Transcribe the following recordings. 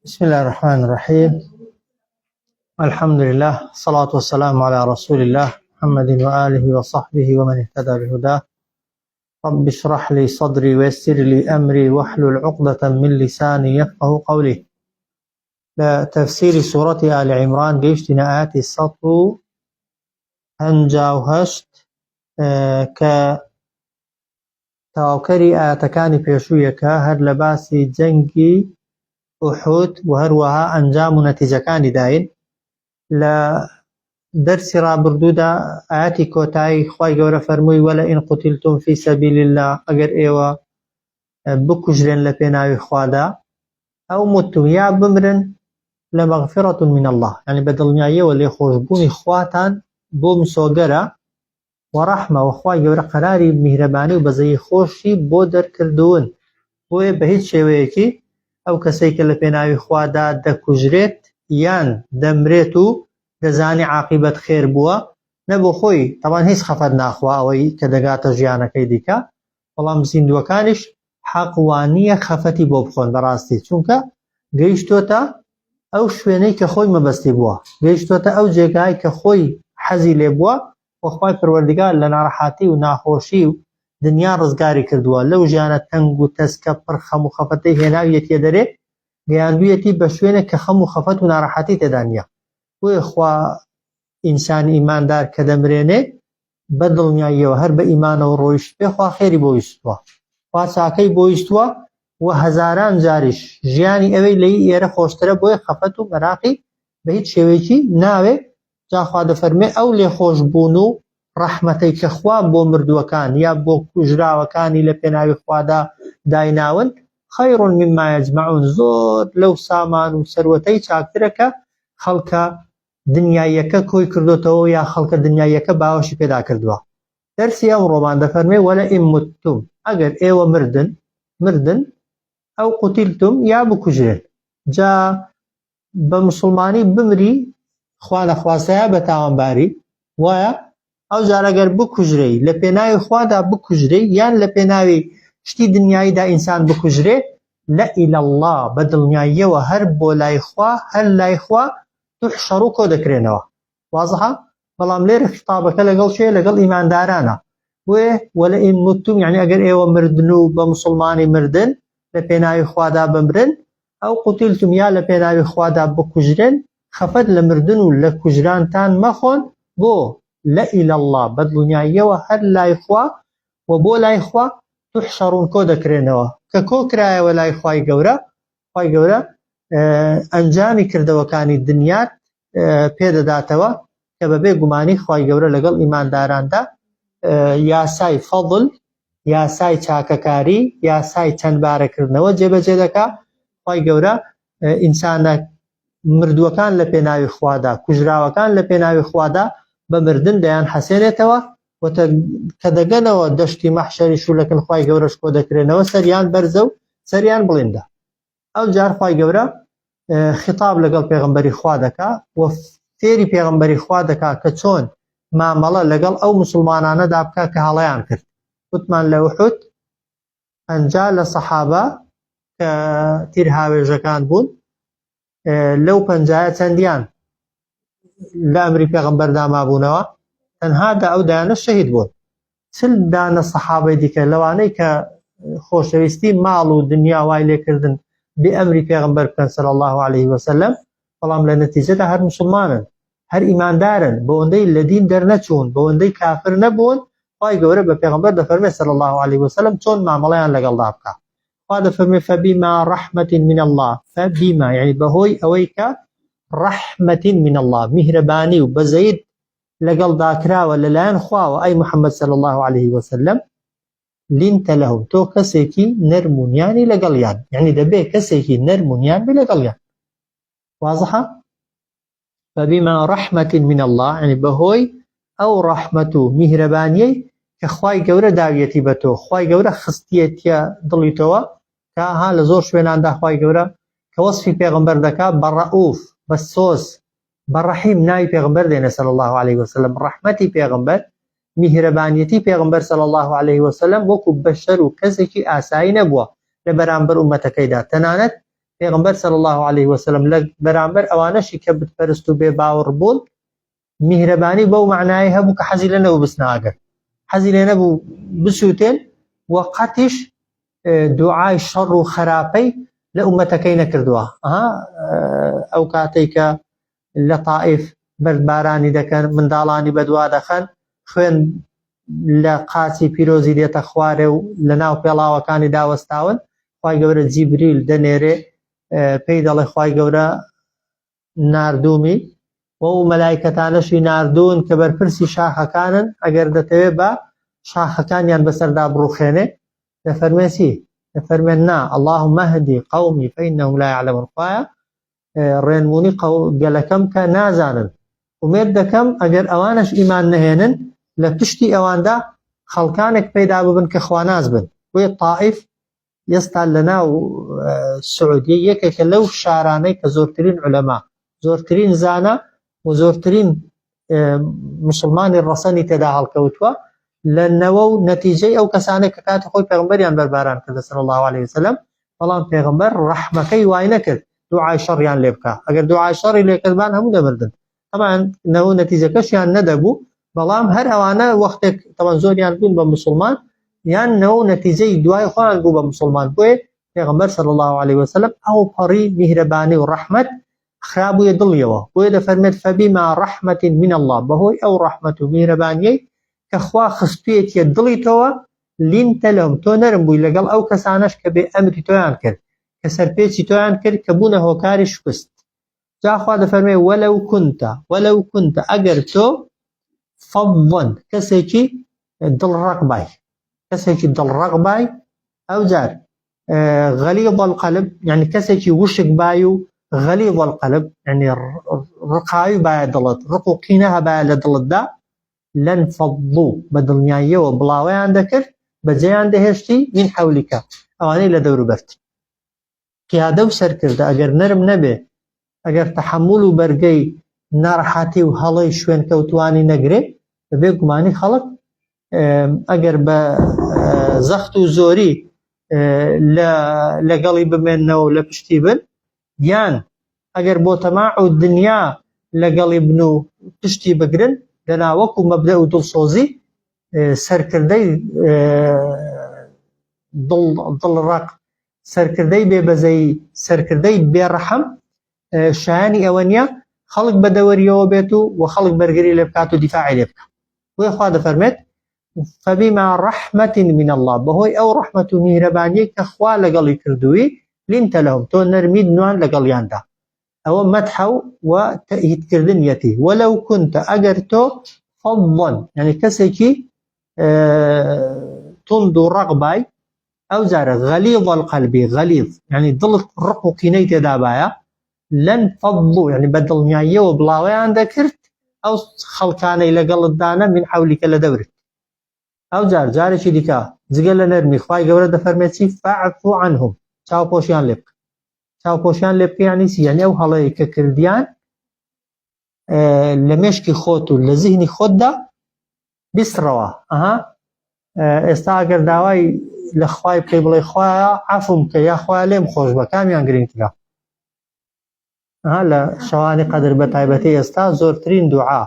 بسم الله الرحمن الرحيم الحمد لله الصلاة والسلام على رسول الله محمد وآله وصحبه ومن اهتدى بهداه رب اشرح لي صدري ويسر لي أمري واحلل عقدة من لساني يفقه قولي لە تەفسیری سوڕەتی ئال عیمران گەیشتینە ئاەتی 158 کە تەواوکەری ئایەتەکانی پێشوویەکە هەر لە باسی جەنگی ئوحود و هەروەها ئەنجام و نەتیجەکانی داین. لە دەرسی ڕابردوودا ئایەتی کۆتایی خوای گەورە فەرمووی ولئن قتلتم فی سبیل اللە ئەگەر ئێوە بکوژرێن لە پێناوی خوادا ئەو متم یا بمرن لە مەغفرة من الله یعنی بە دڵنیاییەوە لێخۆشبوونی خواتان بۆ مسۆگەرە وەڕەحمە وە خوای گەورە قەراری میهرەبانی و بەزەیی خۆشی بۆ دەرکردوون بۆیە بەهیچ شێوەیەکی ئەو کەسەی کە لە پێناوی خوادا دەکوژرێت یان دەمرێت و دەزانی عاقیبەت خێر بووە نە بۆ خۆی تەبان هیچ خەفەت ناخوا ئەوەی کە دەگاتە ژیانەکەی دیکە بەڵام زیندووەکانیش حەق وانییە خەفەتی بۆ بخۆن بەڕاستی چونکە گەیشتۆتە ئەو شوێنەی کە خۆی مەبەستی بووە گەیشتۆتە ئەو جێگای کە خۆی حەزی لێ بووە وە خوای پەروەردگار لە ناڕەحاتی و ناخۆشی و دنیا ڕزگاری کردووە لەو ژیانە تەنگ و تەسکە پڕ خەم و خەفەتەی هێناویەتیە دەرێ گەیاندوویەتی بە شوێنێک کە خەم و خەفەت و ناڕەحاتی تێدا نییە بۆیە خوا ئینسانی ئیماندار کە دەمرێنێ بە دڵنیاییەوە هەر بە ئیمانەوە ڕۆیشتبێ خوا خێری بۆ ویستووە خوا چاکەی بۆ ویستووە و هەزاران جاریش ژیانی ئەوەی لەی ئێرە خۆشترە بۆیە خەفەت و مەراقی بە هیچ شێوەیەکی ناوێ جا خوا دەفەرمێ ئەو لێخۆشبوون و ڕەحمەتەی کە خوا بۆ مردووەکان یا بۆ کوژراوەکانی لە پێناوی خوادا دایناون خیر مما یجمعون زۆر لەو سامان و سەروەتەی چاکترە کە خەڵکە دنیاییەکە کۆی کردۆتەوە یا خەڵکە دنیاییەکە باوەشی پێدا کردووە. دەرسی ئەمڕۆمان دەفەرمێ ولئن متم ئەگەر ئێوە مردن مردن ئەو قتلتم یا بکوژرێن جا بە مسوڵمانی بمری خوا نەخواستەیە بە تاوانباری وایە ئەو جار ئەگەر بکوژرێی لە پێناوی خوادا بکوژرێی یان لە پێناوی شتی دنیاییدا ئینسان بکوژرێ لە إلى الله بە دڵنیاییەوە هەر بۆ لای خوا هەر لای خوا تحشر کۆ دەکرێنەوە وازحە بەڵام لێرە خیتابەکە لەگەڵ کێ لەگەڵ ئیماندارانە بۆیە ولئن متم یعنی ئەگەر ئێوە مردن و بە مسلمانی مردن لە پێناوی خوادا بمرن ئەو قتلتم یا لە پێناوی خوادا بکوژرێن خەفەت لە مردن و لە کوژرانتان مەخۆن بۆ لە إلى الله بە دڵنیاییەوە هەر لای خوا و بۆ لای خوا تحشرون کۆ دەکرێنەوە کە کۆ کرایەوە لای خوای گەورە خوای گەورە ئەنجامی کردەوەکانی دنیات پێدەداتەوە کە بەبێ گومانی خوای گەورە لەگەڵ ئیمانداراندا یاسای فەضل یاسای چاکەکاری یاسای چەندبارەکردنەوە جێبەجێ دەکا خوای گەورە ئینسانە مردووەکان لە پێناوی خوادا کوژراوەکان لە پێناوی خوادا بە مردن دەیان حەسێنێتەوە کە دەگەنەوە دەشتی مەحشەری شولەکن خوای گەورەش کۆ دەکرێنەوە سەریان بەرزە و سەریان بڵیندە ئەو جار خوای گەورە خطاب لەگەڵ پێغمبەری خوا دەکا و فێری پێغمبەری خوا دەکا کە چۆن مامەڵە لەگەڵ ئەو مسلمانانەدا بکا کە هەڵەیان کرد وتمان لە وحود 50 لە سەحابە کە تیرهاوێژەکان بوون لەو پەنجایە چەندیان لە ئەمری پێغەمبەردا مابوونەوە تەنها دا ئەو دایانە شەهید بوون 40 دانە سەحابەی دیکە لەوانەی کە خۆشەویستی ماڵ و دنیا وای لێکردن بێ ئەمری پێغەمبەر بکەن صلی الله علیه وسلم بەڵام لە نەتیجەدا هەر مسلمانن هەر ئیماندارن بەوەندەی لە دین دەرنەچوون بەوەندەی کافر نەبوون خوای گەورە بە پێغەمبەر دەفەرمێ صلی الله علیه وسلم چۆن مامەڵەیان لەگەڵدا بکا خوا دەفەرمێ فبما رحمة من الله فبما یعنی بەهۆی ئەوەی کە رحمة من الله میهرەبانی و بەزەیت لەگەڵدا کراوە لەلایەن خواوە ئەی محمد صلی الله علیه وسلم لنت لهم تۆ کەسێکی نەرم و نیانی لەگەڵیان یعنی دەبێ کەسێکی نەرم و نیان بی لەگەڵیان واضحە فبما رحمة من اللە یعنی بەهۆی ئەو ڕەحمەت و میهرەبانیەی کە خوای گەورە داویەتی بە تۆ خوای گەورە خستیەتیە دڵی تۆوە کە ها لە زۆر شوێناندا خوای گەورە کە وەصفی پێغەمبەر دەکا بە ڕەئوف بە سۆز بە ڕەحیم ناوی پێغەمبەر دێنێ صلی الله علیه وسلم ڕەحمەتی پێغەمبەر میهرەبانیەتی پێغەمبەر صلی الله علیه وسلم وەکو بەشەر و کەسێکی ئاسایی نەبووە. لە بەرامبەر ئومەتەکەیدا تەنانەت پێغەمبەر صلی اللە علیه وسلم لە بەرامبەر ئەوانەشی کە بتپەرست و بێ باوەڕ بوون میهرەبانی بەو معنای هەبوو کە حەزی لە نەبوو بچنە ئاگر حەزی لێ نەبوو بسووتێن و قەتیش دوعای شەڕ و خراپەی لە ئومەتەکەی نەکردووە ئەها ئەو کاتێک کە لە تائیف بەردبارانی دەکەن منداڵانی بەدوا دەخەن خوێن لە قاچی پیرۆزی دێتە خوارێ و لە ناو پێڵاوەکانی داوەستاون خوای گەورە جیبریل دەنێرێ پێی دەڵێ خوای گەورە ناردوومی و ئەو مەلایکەتانەشی ناردوون کە بەرپرسی شاخەکانن ئەگەر دەتەوێ بە شاخەکانیان بەسەردا بڕوخێنێ دەفەرمێ چی دەفەرمێن نا اللهم اهدی قومی فإنهم لا يعلمون خوایە ڕێنمونی گەلەکەم کە نازانن ئومێد دەکەم ئەگەر ئەوانەش ئیمان نەهێنن لە پشتی ئەواندا خەڵکانێک پەیدا ببن کە خواناس بن بۆیە تائیف ئێستا لە ناو سعودیە یەکێکە لەو شارانەی کە زۆرترین عولەما زۆرترین زانا و زۆرترین مسلمانی ڕەسەنی تێدا هەڵکەوتووە لە نەوە و نەتیجەی ئەو کەسانێک کە کاتی خۆی پێغمبەریان بەرباران کردە صلی الله علیه وسلم بەڵام پێغمبەر ڕەحمەکەی وای نەکرد دوعای شەڕیان لێ بکە ئەگەر دوعای شەڕی لێکردبان هەموو دەمردن طبعا نەوە نەتیجەکەشیان نەدەبوو بەڵام هەر ئەوانە وەختێک تەوان زۆریان بوون بە مسلمان یان نەوە نەتیجەی دوای خۆیان بوو بە مسلمان بۆیە پێغمبەر صلی الله علیه وسلم ئەو پەڕی میهرەبانی و ڕەحمەت خرابوویە دڵیەوە بۆیە دەفەرمێت فبما رحمة من اللە بەهۆی ئەو ڕەحمەت و میهرەبانیەی کە خوا خستویەتیە دڵی تۆوە لنت لهم تۆ نەرم بووی لەگەڵ ئەو کەسانەش کە بێ ئەمری تۆیان کرد کە سەرپێچی تۆیان کرد کە بوونە هۆکاری شکست جا خوا دەفەرمێ ولو كنت ولو كنت ئەگەر تۆ فظا کەسێکی دڵڕەق بای کەسێکی دڵڕەق بای ئەوجار غلیظ القلب یعنی کەسێکی وشک بای و غلیظ القلب یعنی ڕقاوی باە دڵت ڕق و قینە هەبایە لە دڵتدا لەن فەضڵو بە دڵنیاییەوە بڵاوەیان دەکرد بەجێیان دەهێشتی من حەولیکە ئەوانەی لە دەوروبەرت قیادە و سەرکردە ئەگەر نەرم نەبێ ئەگەر تەحەمول و بەرگەی ناڕەحەتی و هەڵەی شوێنکەوتوانی نەگرێ بەبێ گومانی خەڵک ئەگەر بە زەخت و زۆری لەگەڵی بمێنەوە لە پشتی بن یان ئەگەر بۆ تەماع و دنیا لەگەڵی بن و پشتی بگرن دەنا وەکو مەبدە و دڵسۆزی سەرکردەی دڵڕەق سەرکردەی بێبەزەیی سەرکردەی بێڕەحم شایانی ئەوە نییە خەڵک بە دەوەریەوە بێت و و خەڵک بەرگری لێ بکات و دیفاعی لێ بکات بۆیە خوا دەفەرمێت فبما رحمة من الله بەهۆی ئەو ڕەحمەت و میهرەبانیەی کە خوا لەگەڵی کردووی لنت لهم تۆ نەرمیت نوان لەگەڵیاندا ئەوە مەدحە و تەئیدکردنیەتی ولو كنت ئەگەر تۆ فظا یعنی کەسێکی توند و ڕەق بای ئەو جارە غەلیظ القلب غەلیظ یعنی دڵت ڕق و قینەی تێدابایە لەن فەضڵو یعنی بە دڵنیاییەوە بڵاوەیان دەکرد ئەو خەڵکانەی لەگەڵتدانە من حەولیکە لە دەورت ئەو جار جارێکی دیکە جگە لە نەرمی خوای گەورە دەفەرمێت چی فاعف عنهم چاوپۆشیان لێ بکە چاوپۆشیان لێ بکە یعنی چی یعنی ئەو هەڵەیە کە کردیان لە مێشکی خۆت و لە زیهنی خۆتدا بیسڕەوە ئەها ئێستا ئەگەر داوای لە خوای بکەی بڵێ خوایە عەفوم بکە یا خوایە لێم خۆش بە کامیان گرنگترە ئەها لە شەوانی قەدر بە تایبەتی ئێستا زۆرترین دوعا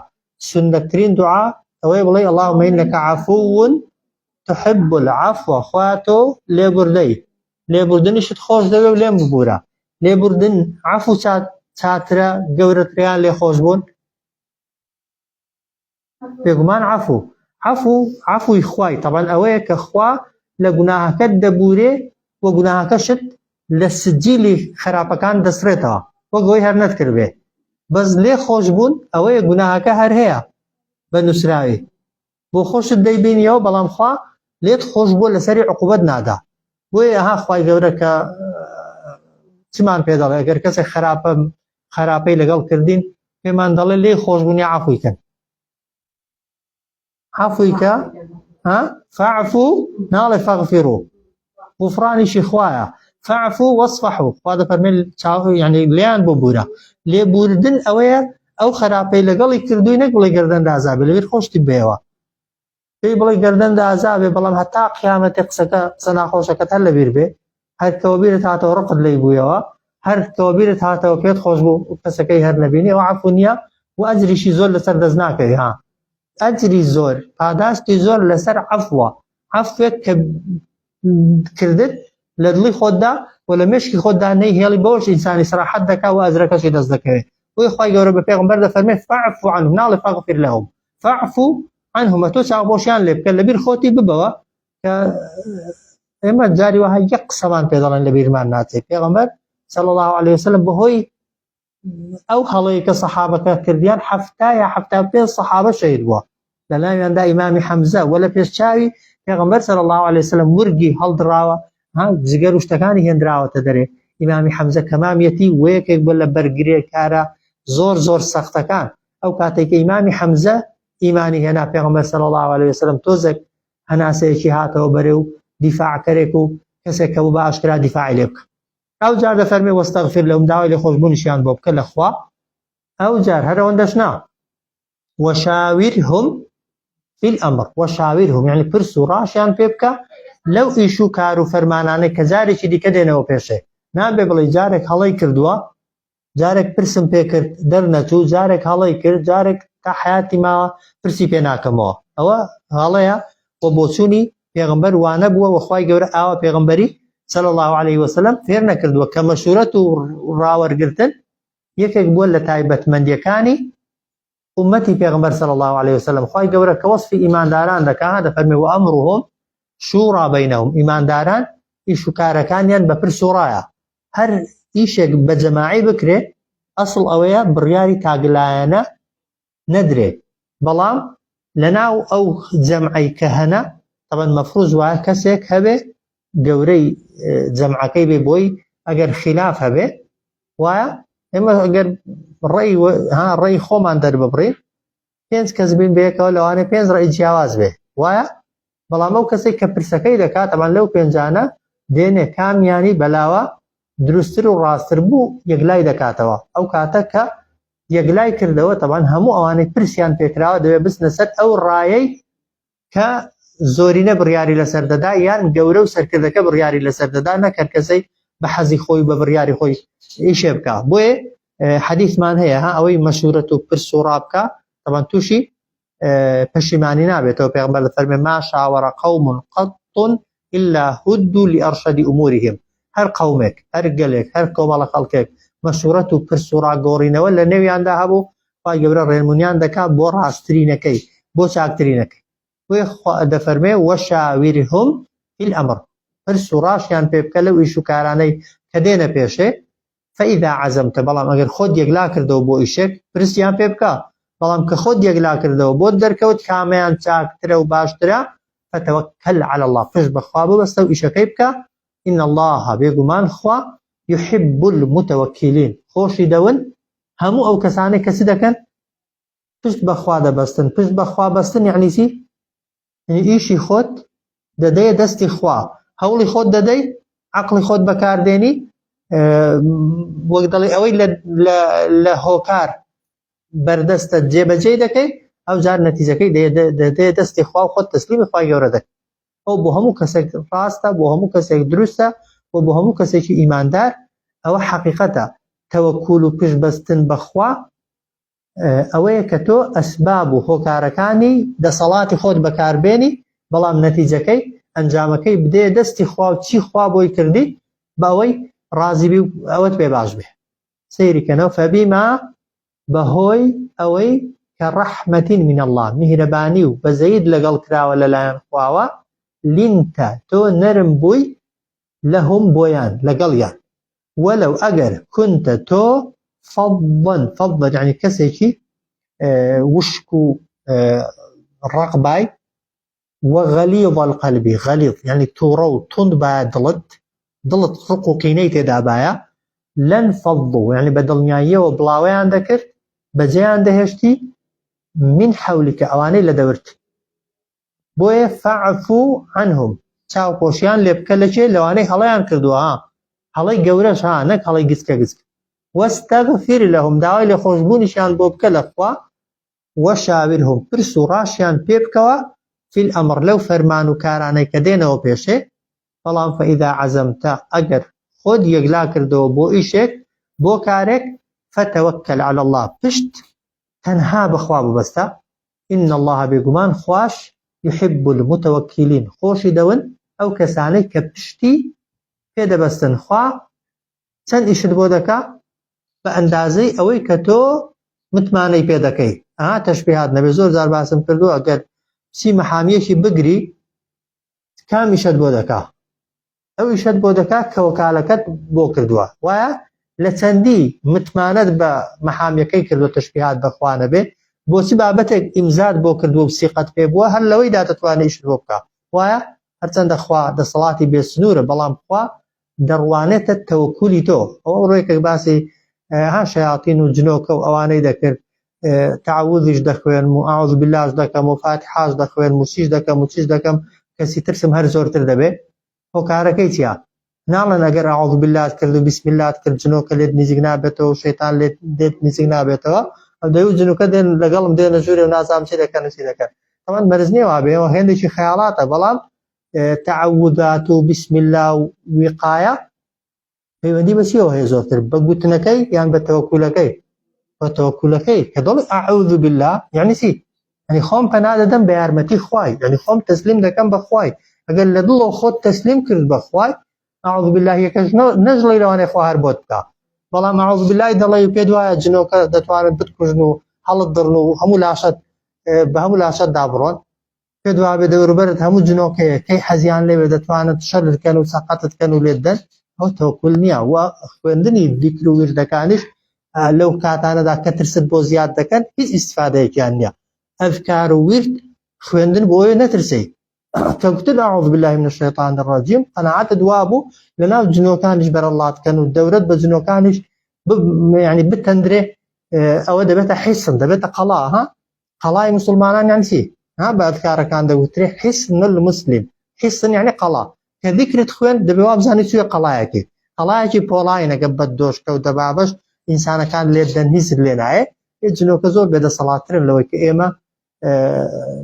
سوننەترین دوعا ئەوەیە بڵێ اللهم انك عفو تحب العفو خوایە تۆ لێبوردەی لێبوردنیشت خۆش دەوێ و لێم ببورە لێبوردن عەفو چاترە گەورەتریان لێ خۆش بوون بێگومان عەفو عەفو عەفوی خوای تەبعەن ئەوەیە کە خوا لە گوناهەکەت دەبورێ و گوناهەکەشت لە سجیلی خراپەکان دەسرێتەوە وەک ئەوەی هەر نەتکردبێ بەس لێ خۆش بوون ئەوەیە گوناهەکە هەر هەیە بە نووسراوی بۆ خۆشت دەیبینیەوە بەڵام خوا لێت خۆش بووە لەسەری عقوبەت نادا بۆیە ها خوای گەورە کە چمان پێ دەڵێ ئەگەر کەسێک خراپە خراپەی لەگەڵ کردین پێمان دەڵێ لێی خۆش بوون یا عەفوی کەن عەفوی کە ها فاعفو ناڵێ فاغفرو غفرانیشی خوایە فاعفو وەصفحو خوا دەفەرمێ چاو یعنی لێیان ببورە لێبوردن ئەوەیە ئەو خراپەی لەگەڵی کردووی نەک بڵێ گەردەن دازابێ لەبیر خۆشتی بێەوە پێی بڵێ گەردەن دازابێ بەڵام هەتا قیامەتی قسەکە قسە ناخۆشەکەت هەر لەبیر بێ. هەر کە وەبیرت هاتەوە ڕقت لێی بوویەوە، هەر کە وەبیرت هاتەوە پێت خۆش بوو کەسەکەی هەر نەبینی، ئەوە عەفو نییە و ئەجریشی زۆر لەسەر دەست ناکەوی ها. ئەجری زۆر، پاداشتی زۆر لەسەر عەفوە، عەفوێک کە کردت لە دڵی خۆتدا و لە مێشکی خۆتدا نەیهێڵی بەوەش ئینسانی سەراحەت دەکا و ئەجرەکەشی دەست دەکەوێت. بۆیە خوای گەورە بە پێغەمبەر دەفەرمێ فاعف عنهم ناڵێ فاغفر لهم فاعف عنهم تۆ چاوپۆشیان لێ بکە لەبیر خۆتی ببەوە کە ئێمە جاری وەها یەک قسەمان پێ دەڵێن لە بیرمان ناچێت پێغەمبەر صلی الله علیه وسلم بەهۆی ئەو هەڵەیە کە سەحابەکە کردیان 70 یا 75 سەحابە شەهید بووە لە ناویاندا ئیمامی حەمزە وە لە پێش چاوی پێغەمبەر صلی الله علیه وسلم ورگی هەڵدراوە ها جگەر و شتەکانی هێنراوەتە دەرێ ئیمامی حەمزە کەمامیەتی وەیەکێک بوو لە بەرگرێ کارە زۆر زۆر سەختەکان ئەو کاتێک کە ئیمامی حەمزە ئیمانی هێنا پێغەمبەر صلی الله علیه وسلم تۆزێک هەناسەیەکی هاتەوە بەرێ و دیفاعکەرێک و کەسێک کە بوو بە ئاشکرا دیفاعی لێ بکە ئەو جار دەفەرمێ واستغفر لهم داوای لێخۆشبوونیشیان بۆ بکە لە خوا ئەو جار هەر ئەوەندەش نا وشاورهم في الأمر وشاورهم یعنی پرس و ڕاشیان پێ بکە لەو ئیش و کار و فەرمانانەی کە جارێکی دیکە دێنەوە پێشێ نابێ بڵێ جارێک هەڵەی کردووە جارێک پرسم پێ کرد دەرنەچوو جارێک هەڵەی کرد جارێک تا حیاتی ماوە پرسی پێ ناکەمەوە ئەوە هەڵەیە و بۆچوونی پێغمبەر وانە بووە و خوای گەورە ئاوا پێغمبەری صلی الله علیه وسلم فێر نەکردووە کە مەشورەت و ڕاوەرگرتن یەکێک بووە لە تایبەتمەندیەکانی ئومەتی پێغمبەر صلی الله علیه وسلم خوای گەورە کە وەصفی ئیمانداران دەکا دەفەرمێ وامرهم شورا بینهم ئیمانداران ئیش و کارەکانیان بە پرس و ڕایە هەر ئیشێک بە جەماعی بکرێ ئەسڵ ئەوەیە بڕیاری تاگلایەنە نەدرێ بەڵام لەناو ئەو جەمعەی کە هەنە تەبەن مەفروز وایە کەسێک هەبێ گەورەی جەمعەکەی بێ بۆی ئەگەر خلاف هەبێ وایە ئێمە ئەگەر ڕێی ها ڕێی خۆمان دەرببڕین پێنج کەس بین بەیەکەوە لەوانەیە پێنج ڕێی جیاواز بێ وایە بەڵام ئەو کەسێک کە پرسەکەی دەکات ئەمان لەو پێنجانە دێنێ کامیانی بەلاوە دروستتر و ڕاستتر بوو یەکلای دەکاتەوە ئەو کاتە کە یەکلای کردەوە تەبان هەموو ئەوانەی پرسیان پێکراوە دەبێت بچنە سەر ئەو ڕایەی کە زۆرینە بڕیاری لەسەر دەدا یان گەورە و سەرکردەکە بڕیاری لەسەر دەدا نەک هەر کەسەی بە حەزی خۆی بە بڕیاری خۆی ئیشێ بکا بۆیە حەدیثمان هەیە ها ئەوەی مەشورەت و پرس و ڕا بکا تەبان تووشی پەشیمانی نابێتەوە پێغەمبەر دەفەرمێ ما شاور قوم قط إلا هدوا لأرشد أمورهم هەر قەومێک هەر گەلێک هەر کۆمەڵە خەڵکێک مەشورەت و پرس و ڕاگۆڕینەوە لە نێویاندا هەبوو خوای گەورە ڕێنمونیان دەکات بۆ ڕاستترینەکەی بۆ چاکترینەکەی بۆیە خوا دەفەرمێ وشاورهم في الأمر پرس و ڕاشیان پێ بکە لەو ئیش و کارانەی کە دێنە پێشێ فإذا عزمت بەڵام ئەگەر خۆت یەکلا کردەوە بۆ ئیشێک پرسیان پێ بکە بەڵام کە خۆت یەکلا کردەوە بۆت دەرکەوت کامەیان چاکترە و باشترە فتوکل على الله پشت بەخوا ببەستە و ئیشەکەی بکە إن الله بێگومان خوا يحب المتوکلین خۆشی دەون هەموو ئەو کەسانەی کە چ دەکەن پشت بەخوا دەبەستن پشت بەخوا بەستن یعنی چی یعنی ئیشی خۆت دەدەیە دەستی خوا هەوڵی خۆت دەدەی عقلی خۆت بەکاردێنی وەک دەڵێ ئەوەی لە هۆکار بەردەستە جێبەجێ دەکەی ئەو جار نەتیجەکەی دەدەیە دەستی خوا و خۆت تەسلیمی خوای گەورە دەکەی ئەو بۆ هەموو کەسێک ڕاستە بۆ هەموو کەسێک دروستە و بۆ هەموو کەسێکی ئیماندار ئەوە حەقیقەتە تەوەکول و پشت بەستن بەخوا ئەوەیە کە تۆ ئەسباب و هۆکارەکانی دەسەڵاتی خۆت بەکاربێنی بەڵام نەتیجەکەی ئەنجامەکەی بدەیە دەستی خوا و چی خوا بۆی کردی بە ئەوەی ڕازی بی و ئەوەت پێ باش بێ سەیری کەنەوە فەبیما بەهۆی ئەوەی کە ڕەحمەتین من اللە میهرەبانی و بەزەیت لەگەڵ کراوە لەلایەن خواوە لینتە تۆ نەرم بووی لهم بۆیان لەگەڵیان ولو ئەگەر كنت تۆ فظا فظا یعنی کەسێکی وشک و ڕەق بای وغلیظ القلب غلیظ یعنی توڕە و توند بایە دڵت دڵت ڕق و قینەی تێدا بایە لانفضوا یعنی بە دڵنیاییەوە بڵاوەیان دەکرد بەجێیان دەهێشتی من حولك ئەوانەی لە دەورت بۆیە فاعف عنهم چاوپۆشیان لێ بکە لەکێ لەوانەی هەڵەیان کردووە ها هەڵەی گەورەش ها نەک هەڵەی گچکە گچک واستغفر لهم داوای لێخۆشبوونیشیان بۆ بکە لە خوا وشاورهم پرس و ڕاشیان پێ بکەوە فی الامر لەو فەرمان و کارانەی کە دێنەوە پێشێ. بەڵام فإذا عزمت ئەگەر خۆت یەکلا کردەوە بۆ ئیشێک بۆ کارێک فتوکل علی اللە پشت تەنها بەخوا ببەستە ان اللە بێگومان خواش یحب المتوکلین خۆشی دەون ئەو کەسانەی کە پشتی پێ دەبەستن خوا چەند ئیشت بۆ دەکا بە ئەندازەی ئەوەی کە تۆ متمانەی پێ دەکەی ئەها تەشبیهات نەبێ زۆر جار باسم کردووە ئەگەر چی مەحامیەکی بگری کام ئیشت بۆ دەکا ئەو ئیشەت بۆ دەکا کە وەکالەکەت بۆ کردووە وایە لە چەندی متمانەت بە مەحامیەکەی کردووە تەشبیهات بەخوا نەبێ بۆچی بابەتێک ئیمزات بۆ کردووە و سیقەت پێ بووە هەر لەوەیدا دەتوانێت ئیشت بۆ بکا وایە هەرچەندە خوا دەسەڵاتی بێسنوورە بەڵام خوا دەڕوانێتە تەوەکولی تۆ ئەوە ڕۆیەکێک باسی ها شەیاتین و جنۆکە و ئەوانەی دەکرد تعوذیش دەخوێنم و ئاوز باللاش دەکەم و فاتحاش دەخوێنم و چیش دەکەم و چیش دەکەم کەسی ترسم هەر زۆرتر دەبێ هۆکارەکەی چییە؟ ناڵێن ئەگەر اعوذ باللە ت کرد و بسم اللە ت کرد جنۆکە لێت نزیک نابێتەوە و شەیتان لێت لێت نزیک نابێتەوە ئەو دەیوت جنۆکە دێن لەگەڵم دێنە ژوورێ و نازانم چی دەکەن و چی دەکەن تەبعەن مەرج نییە وابێ ئەوە هێندێکی خەیاڵاتە بەڵام تەعەوذات و بسم اللە و وقایە پەیوەندی بە چیەوە هەیە زۆرتر بە گوتنەکەی یان بە تەوەکولەکەی بە تەوەکولەکەی کە دەڵێ اعوذ بالله یعنی چی یعنی خۆم پەنا دەدەم بە یارمەتی خوای یعنی خۆم تەسلیم دەکەم بە خوای ئەگەر لە دڵەوە خۆت تەسلیم کرد بە خوای اعوذ بالله یەکەش نەژڵی لەوانەیە خوا هەر بۆت بکا بەڵام اعوذ بالله دەڵێ و پێت وایە جنۆکە دەتوانن بتکوژن و هەڵت دڕن و هەموو لاشەت بە هەموو لاشەت دابڕۆن پێت وابێ دەوروبەرت هەموو جنۆکەیە کەی حەزیان لێوێ دەتوانن شەرت کەن و سەقەتت کەن و لێت دەن ئەو تەوەکول نییە و خوێندنی ذیکر و ویردەکانیش لەو کاتانەدا کە ترست بۆ زیاد دەکەن هیچ ئیسفادەیەکیان نییە ئەذکار و ویرد خوێندن بۆ ئەوێ نەترسی کە گوتت اعوذ بالله من الشیطان الرجیم قەناعەتت وابوو لەناو جنۆکانیش بەرەڵات کەن و دەورەت بە جنۆکانیش یعنی بتەندرێ ئەوە دەبێتە حیسن دەبێتە قەڵا ها قەڵای مسلمانان یان چی ها بە ئەذکارەکان دەگوترێ حیسن المسلم حیسن یعنی قەڵا کە ذیکرت خوێند دەبێ وابزانی چووە قەڵایەکی قەڵایەکی پۆڵاینەکە بە دۆشکە و دەبابەش ئینسانەکان لێت دەن هیچت لێ نایە ئێ جنۆکە زۆر بێدەسەڵاتترن لەوەی کە ئێمە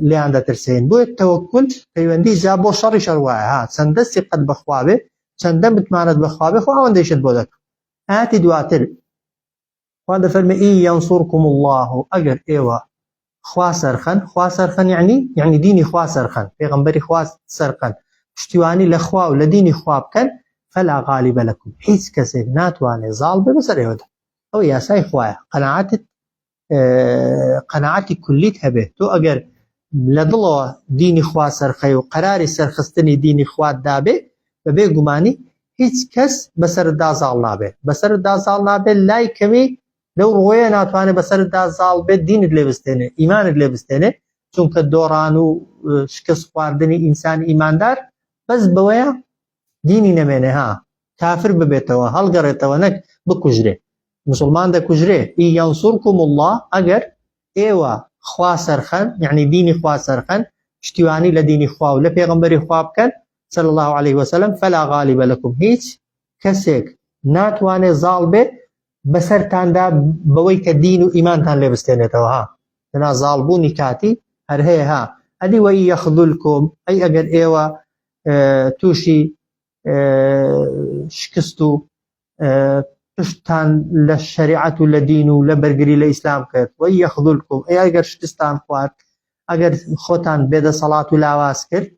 لێیان دەترسێن بۆیە تەوەکول پەیوەندی جا بۆ شەڕی شەڕ وایە ها چەندە سیقەت بەخوا بێ چەندە متمانەت بەخوا بێ خۆ ئەوەندەیشت بۆ دەکا ئاتی دواتر خوا دەفەرمێ ئی ینصرکم اللە ئەگەر ئێوە خوا سەرخەن خوا سەرخەن یعنی یعنی دینی خوا سەرخەن پێغەمبەری خوا سەرخەن پشتیوانی لە خوا و لە دینی خوا بکەن فلا غالب لكم هیچ کەسێک ناتوانێت زاڵ بێ بەسەر ئێوەدا ئەو یاسای خوایە قەناعەتت قەناعەتی کولیت هەبێت تۆ ئەگەر لە دڵەوە دینی خوا سەرخەی و قەراری سەرخستنی دینی خوات دابێ بەبێ گومانی هیچ کەس بەسەرتدا زاڵ نابێت بەسەرتدا زاڵ نابێت لای کەمی لەو ڕۆیە ناتوانێت بەسەرتدا زاڵ بێت دینت لێ بستێنێ ئیمانت لێ بستێنێ چونکە دۆڕان و شکست خواردنی ئینسانی ئیماندار بەس بەوەیە دینی نەمێنێ ها کافر ببێتەوە هەڵگەڕێتەوە نەک بکوژرێ مسلمان دەکوژرێ ئی ینصرکم اللە ئەگەر ئێوە خوا سەرخەن یعنی دینی خوا سەرخەن پشتیوانی لە دینی خوا و لە پێغەمبەری خوا بکەن صلی الله علیه وسلم فلا غالب لكم هیچ کەسێک ناتوانێت زاڵ بێ بەسەرتاندا بەوەی کە دین و ئیمانتان لێ بستێنێتەوە ها لەنا زاڵبوونی کاتی هەر هەیە ها ئەدی وەی یەخذلکم ئەی ئەگەر ئێوە تووشی شکست و پشتتان لە شەریعەت و لە دین و لە بەرگری لە ئیسلام کرد وە یەخذلکم ئەی ئەگەر شکستان خوارد ئەگەر خۆتان بێدەسەڵات و لاواز کرد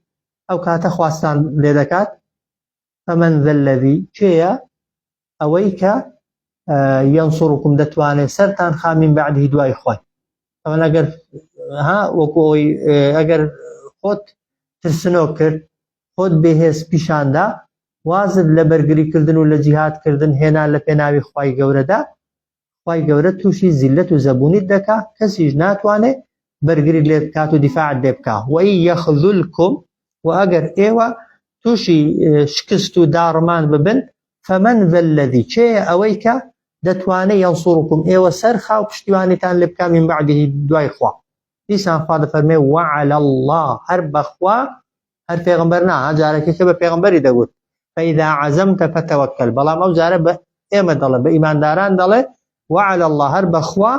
ئەو کاتە خواستان لێ دەکات فمن ذا الذي کێیە ئەوەی کە ينصركم دەتوانێت سەرتان خا من بعده دوای خۆی ئەوەن ئەگەر ها وەکو ئەوەی ئەگەر خۆت ترسنۆک کرد خۆت بێهێز پیشاندا وازت لە بەرگریکردن و لە جیهادکردن هێنا لە پێناوی خوای گەورەدا خوای گەورە تووشی زیلەت و زەبوونیت دەکا کەسیش ناتوانێ بەرگریت لێ بکات و دیفاعت لێ بکا وەئی یەخذلکم و ئەگەر ئێوە تووشی شکست و داڕمان ببن فمن ذا الذی کێیە ئەوەی کە دەتوانێ ینصرکم ئێوە سەرخا و پشتیوانیتان لێ بکا من بعده دوای خوا دیسان خوا دەفەرمێ وعلى الله هەر بەخوا هەر پێغەمبەر نا ها جارەکەی کە بە پێغەمبەری دەگوت فإذا عزمت فتوکل بەڵام ئەو جارە بە ئێمە دەڵێ بە ئیمانداران دەڵێ وعلى الله هەر بەخوا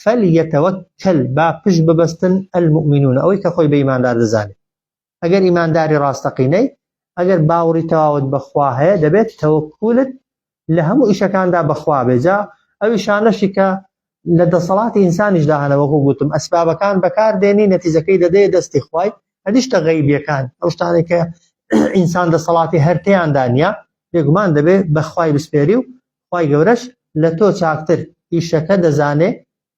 فليتوکل با پشت ببەستن المؤمنون ئەوەی کە خۆی بە ئیماندار دەزانێت ئەگەر ئیمانداری ڕاستەقینەی. ئەگەر باوەڕی تەواوت بەخوا هەیە دەبێت تەوەکولت لە هەموو ئیشەکاندا بەخوا بێ جا ئەو ئیشانەشی کە لە دەسەڵاتی ئینسانیشدا هەنە وەکو گوتم ئەسبابەکان بەکار دێنی نەتیجەکەی دەدەیە دەستی خوای ئەدی شتە غەیبیەکان ئەو شتانەی کە ئینسان دەسەڵاتی هەر تێیاندا نییە بێگومان دەبێ بە خوای بسپێری و خوای گەورەش لە تۆ چاکتر ئیشەکە دەزانێ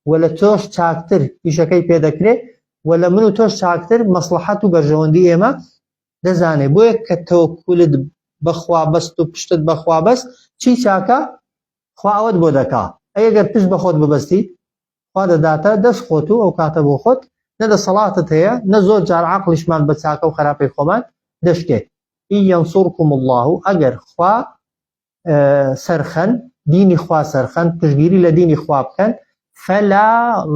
و لە تۆش چاکتر ئیشەکەی پێ دەکرێ و لە من و تۆش چاکتر مەسڵەحەت و بەرژەوەندی ئێمە دەزانێ بۆیە کە تەوەکولت بەخوا بەست و پشتت بەخوا بەست چی چاکە خوا ئەوەت بۆ دەکا ئەی ئەگەر پشت بە خۆت ببەستی خوا دەداتە دەست خۆت و ئەو کاتە بۆ خۆت نە دەسەڵاتت هەیە نە زۆر جار عەقڵیشمان بە چاکە و خراپەی خۆمان دەشکێ إن ينصركم الله ئەگەر خوا سەرخەن دینی خوا سەرخەن پشتگیری لە دینی خوا بکەن فلا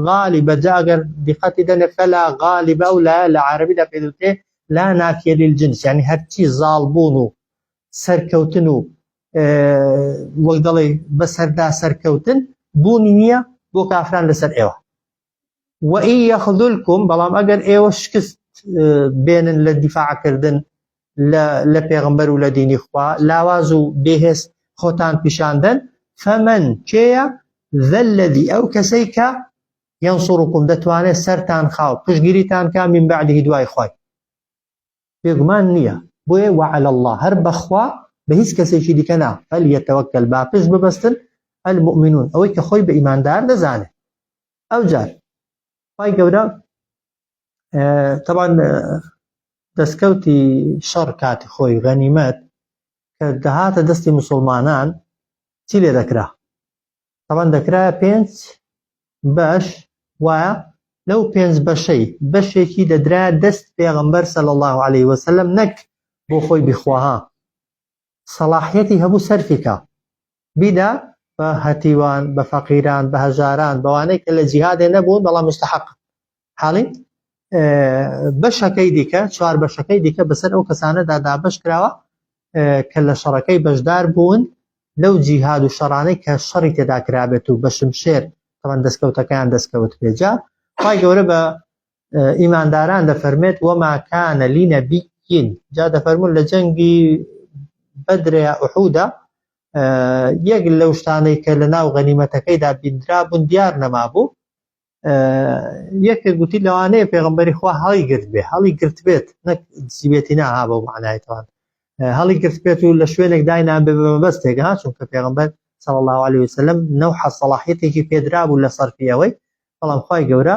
غالب جا ئەگەر دیقەتی دەنێ فلا غالب ئەو لا لە عەرەبیدا پێ دەوترێ لا نافیە للجنس یعنی هەرچی زاڵ بوون و سەرکەوتن و وەک دەڵێ بەسەردا سەرکەوتن بوونی نییە بۆ کافران لەسەر ئێوە وإن يخذلكم بەڵام ئەگەر ئێوە شکست بێنن لە دیفاعکردن لە پێغمبەر و لە دینی خوا لاواز و بێهێز خۆتان پیشاندەن فمن کێیە ذا الذي ئەو کەسەی کە ينصركم دەتوانێت سەرتان خاو پشتگیریتان کا من بعده دوای خوای بێگومان نییە بۆیە وعلى الله هەر بەخوا بە هیچ کەسێکی دیکە نا فليتوكل با پشت ببەستن المؤمنون ئەوەی کە خۆی بە ئیماندار دەزانێت ئەو جار خوای گەورە تەبان دەستکەوتی شەڕ کاتی خۆی غەنیمەت کە دەهاتە دەستی مسلمانان چی لێ دەکرا تەبان دەکرا پێنج بەش وایە لەو پێنج بەشەی بەشێکی دەدرا دەست پێغەمبەر صلی الله علیه وسلم نەک بۆ خۆی بیخواها سەڵاحیەتی هەبوو سەرفی کا بیدا بە هەتیوان بە فەقیران بە هەژاران بەوانەی کە لە جیهادێ نەبوون بەڵام مستحق حاڵی بەشەکەی دیکە چوار بەشەکەی دیکە بەسەر ئەو کەسانەدا دابەش کراوە کە لە شەڕەکەی بەشدار بوون لەو جیهاد و شەڕانەی کە شەڕی تێدا کرابێت و بە شمشێر تەمان دەستکەوتەکەیان دەستکەوت بێ جا خوای گەورە بە ئیمانداران دەفەرمێت وما كان لنبي جا دەفەرمون لە جەنگی بەدرە یا ئوحودا یەک لەو شتانەی کە لە ناو غەنیمەتەکەیدا بیندرابوون دیار نەمابوو یەکێک گوتی لەوانەیە پێغمبەری خوا هەڵی گرت بێ هەڵی گرت بێت نەک دزیبێتی ناها بەو معنایتوان هەڵی گرت بێت و لە شوێنێک داینان بێ بە مەبەستێک ها چونکە پێغمبەر صلی الله عليه وسلم نەوحە سەڵاحیەتێکی پێدرابوو لە سەرفی ئەوەی بەڵام خوای گەورە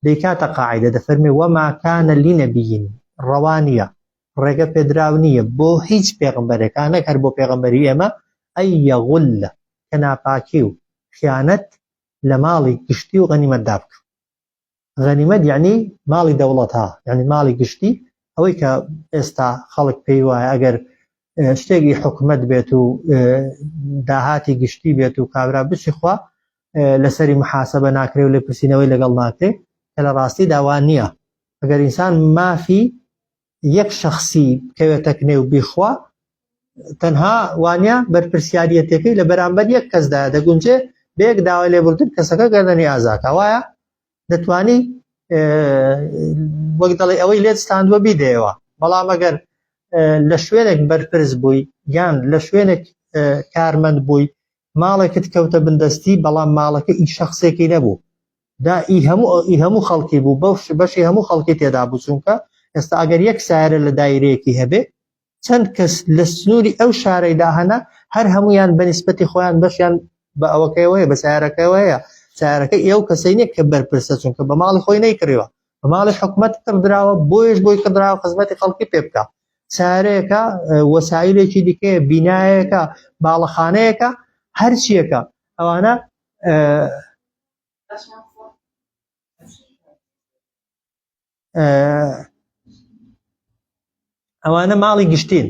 دەیکاتە قاعدە دەفەرمێ وما كان لنبي ڕەوا نییە ڕێگە پێدراو نییە بۆ هیچ پێغمبەرێکا نەک هەر بۆ پێغمبەری ئێمە أن يغل کە ناپاکی و خیانەت لە ماڵی گشتی و غەنیمەتدا بکە غەنیمەت یعنی ماڵی دەوڵەت ها یعنی ماڵی گشتی ئەوەی کە ئێستا خەڵک پێی وایە ئەگەر شتێکی حکومەت بێت و داهاتی گشتی بێت و کابرا بچی خوا لەسەری محاسبە ناکرێ و لێپرسینەوەی لەگەڵ ناکرێ کە لە ڕاستی داوا نییە ئەگەر ئینسان مافی یەک شخصی بکەوێتە کنێ و بیخوا تەنها وانە بەرپرسیاریەتەکەی لە بەرامبەر یەک کەسدا دەگونجێ بەیەک داوای لێبوردن کەسەکە گەردەنی ئازاکە وایە دەتوانی وەک دەڵێ ئەوەی لێت ستاندووە بیدەیەوە بەڵام ئەگەر لە شوێنێک بەرپرس بووی یان لە شوێنێک کارمەند بووی ماڵێکت کەوتە بندەستی بەڵام ماڵەکە ئی شخصێکی نەبوو دا ئی هەموو ئی هەموو خەڵکی بوو بەو بەشی هەموو خەڵکی تێدا بوو چونکە ئێستا ئەگەر یەک سایرە لە دایرەیەکی هەبێ چەند کەس لە سنووری ئەو شارەیدا هەنە هەر هەمویان بە نیسبەتی خۆیان بەشیان بە ئەوەکەیەوەیە بە سیارەکەیەوەیە سیارەکە ئێو کەسەی نییە کە بەرپرسە چونکە بە ماڵی خۆی نەیکڕیوە بە ماڵی حکومەت کڕدراوە بۆیش بۆی کڕدراوە خزمەتی خەڵکی پێ بکە سارەیەکە وەسایلێکی دیکەیە بینایەکە باڵەخانەیەکە هەرچیەکە ئەوانە ئەوانە ماڵی گشتین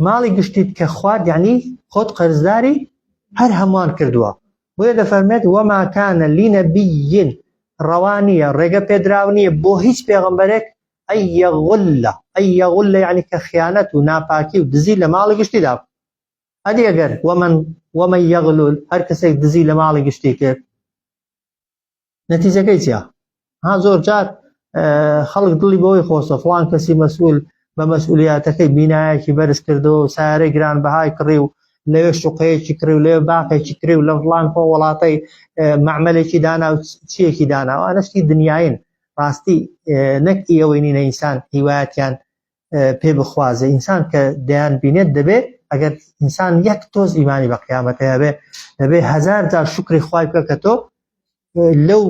ماڵی گشتیت کە خوارد یعنی خۆت قەرزداری هەر هەمووان کردووە بۆیە دەفەرمێت وما كان لنبي ڕەوا نییە ڕێگە پێدراو نییە بۆ هیچ پێغەمبەرێک أن يغل أن يغل یعنی کە خیانەت و ناپاکی و دزی لە ماڵی گشتیدا ئەدی ئەگەر ومن ومن يغلل هەر کەسێک دزی لە ماڵی گشتی کرد نەتیجەکەی چیە ها زۆر جار خەڵک دڵی بەوەی خۆشە فڵان کەسی مەسئول بە مەسئولیاتەکەی بینایەکی بەرز کردەوە و سارەی گرانبەهای کڕی و لەوێ شوقەیەکی کڕی و لەوێ باخێکی کڕی و لە فڵان خۆ وڵاتەی مەعمەلێکی دانا و چیەکی دانا ئەوانە شتی دنیاین ڕاستی نەک ئەوەی نینە ئینسان هیوایەتیان پێ بخوازێ ئینسان کە دەیان بینێت دەبێ ئەگەر ئینسان یەک تۆز ئیمانی بە قیامەت هەیە دەبێ هەزار جار شوکری خوای بکە کە تۆ لەو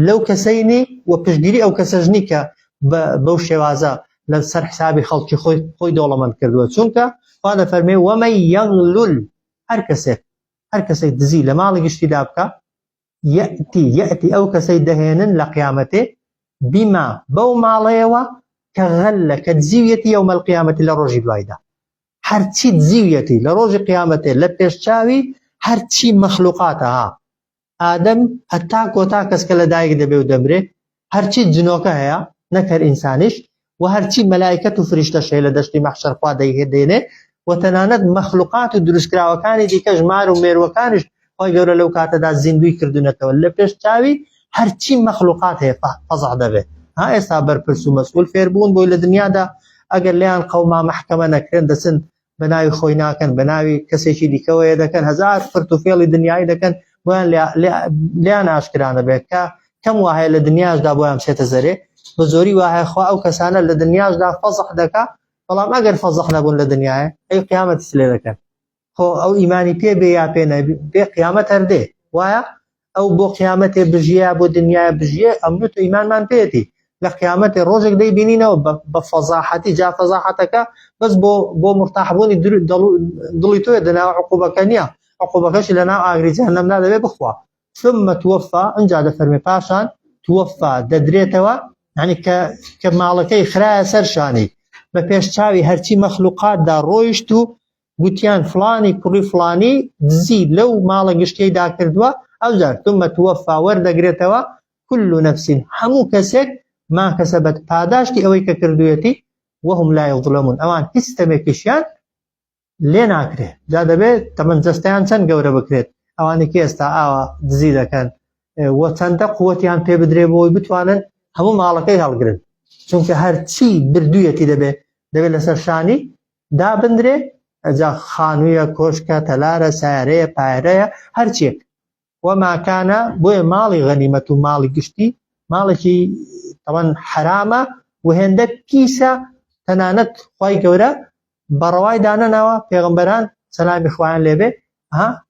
لەو کەسەی نی و پشتگیری ئەو کەسەش نی کە بەو شێوازە لە سەر حسابی خەڵکی خۆی خۆی دەوڵەمەند کردووە چونکە خوا دەفەرمێ ومن یغلل هەر کەسێک هەر کەسێک دزی لە ماڵی گشتیدا بکە یەتی یەتی ئەو کەسەی دەهێنن لە قیامەتێ بیما بەو ماڵەیەوە کە غەلە کە دزیویەتی یوم القیامەتی لە ڕۆژی دوایدا هەرچی دزیویەتی لە ڕۆژی قیامەتێ لە پێشچاوی هەرچی مەخلوقاتە ها ئادەم هەتا کۆتا کەس کە لەدایک دەبێ و دەمرێ، هەرچی جنۆکە هەیە نەک هەر ئینسانیش و هەرچی مەلایکەت و فریشتەش هەیە لە دەشتی مەحشەر خوا دەیهێنێ و تەنانەت مەخلوقات و دروستکراوەکانی دیکەش مار و مێروەکانیش خوای گەورە لەو کاتەدا زیندووی کردوونەتەوە لە پێش چاوی هەرچی مەخلوقات هەیە فەزع دەبێت ها ئێستا بەرپرس و مەسئول فێربوون بۆی لە دنیادا ئەگەر لێیان قەوما مەحکەمە نەکرێن دەچن بە ناوی خۆی ناکەن بە ناوی کەسێکی دیکەوەیە دەکەن هەزار فرت و فێڵی دنیایی دەکەن بۆیان لێیان ئاشکرا نەبێت کە کەم وایە لە دنیاشدا بۆیان بچێتە زەرێ بە زۆری وایە خوا ئەو کەسانە لە دنیاشدا فەزح دەکا بەڵام ئەگەر فەزح نەبوون لە دنیاە ئەی قیامەت لێ دەکەن خۆ ئەو ئیمانی پێ بێ یا پێ نەبێ قیامەت هەر دێ وایە ئەو بۆ قیامەتێ بژیە بۆ دنیای بژیە ئەمن تۆ ئیمانمان پێێتی لە قیامەتێ ڕۆژێک دەیبینینەوە بە فەزاحەتی جا فەزاحەتەکە بەس بۆ بۆ مرتاحبوونی دڵی تۆیە دەناو عقوبەکە نییە عقوبەکەشی لە ناو ئاگری جەهەنەمدا دەبێ بخوا ثم توفى ئینجا دەفەرمێ پاشان توفى دەدرێتەوە یعنی کە کە ماڵەکەی خرایە سەر شانی بە پێش چاوی هەرچی مەخلوقاتدا ڕۆیشت و گوتیان فڵانی کوڕی فڵانی دزی لەو ماڵە گشتیەیدا کردووە، ئەوجار، ثم توفی، وەردەگرێتەوە، کل نفس، هەموو کەسێک، ما کسبت، پاداشتی ئەوەی کە کردوویەتی، وهم لا یظلمون، ئەوان هیچ ستەمێکیشیان لێ ناکرێ. جا دەبێ تەمەن جەستەیان چەند گەورە بکرێت، ئەوانەی کە ئێستا ئاوا دزی دەکەن و چەندە قوتیان پێ بدرێ بۆی بتوانن هەموو ماڵەکەی هەڵگرن، چونکە هەرچی بردوویەتی دەبێ دەبێ لەسەر شانی دابندرێ ئەجا خانوویە کۆشکە تەلارە سارەیە پارەیە هەرچیەک وەماکانە بۆیە ماڵی غەنیمەت و ماڵی گشتی ماڵێکی تەوان حرامە و هێندە پیسە تەنانەت خی گەورە بەڕەوای دانەناوە پێغمبەران سەلامی خوایان لێبێ